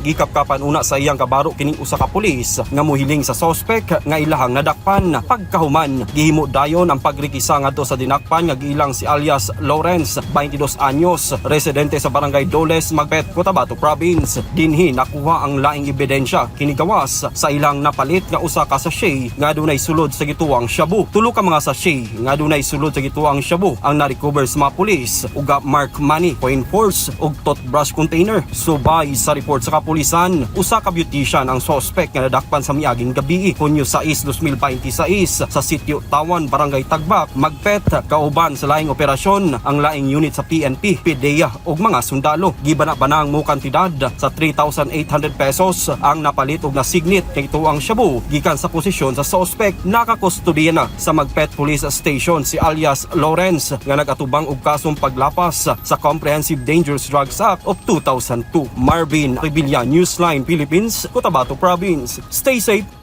Gikapkapan una sa iyang kabaro kining usa ka pulis nga mohiling sa suspect nga ilahang nadakpan. Pagkahuman, gihimo dayon ang pagrikisa ngadto sa dinakpan nga giilang si alias Lawrence, 22 anyos, residente sa Barangay Doles, Magpet, Cotabato Province. Dinhi nakuha ang laing ebidensya kini gawas sa ilang napalit nga usa ka sachet nga dunay sulod sa gituwang shabu. Tulo ka mga sachet nga dunay sulod sa gituwang shabu ang na-recover sa mga pulis ug mark money, coin purse ug toothbrush container. Subay sa report sa kapulisan, usa ka beautician ang suspect nga nadakpan sa miaging gabi, Hunyo 6, 2026 sa Sitio Tawan, Barangay Tagbak, Magpet, kauban sa laing operasyon ang laing unit sa PNP, PDEA ug mga sundalo. Gibana-bana ang kantidad sa 3,800 pesos ang napalit og nasignit kay ang shabu gikan sa posisyon sa suspect. Nakakustodiya na sa Magpet Police Station si alias Lawrence nga nagatubang og kasong paglapas sa Comprehensive Dangerous Drugs Act of 2002. Marvin Revilla, Newsline Philippines, Cotabato Province. Stay safe.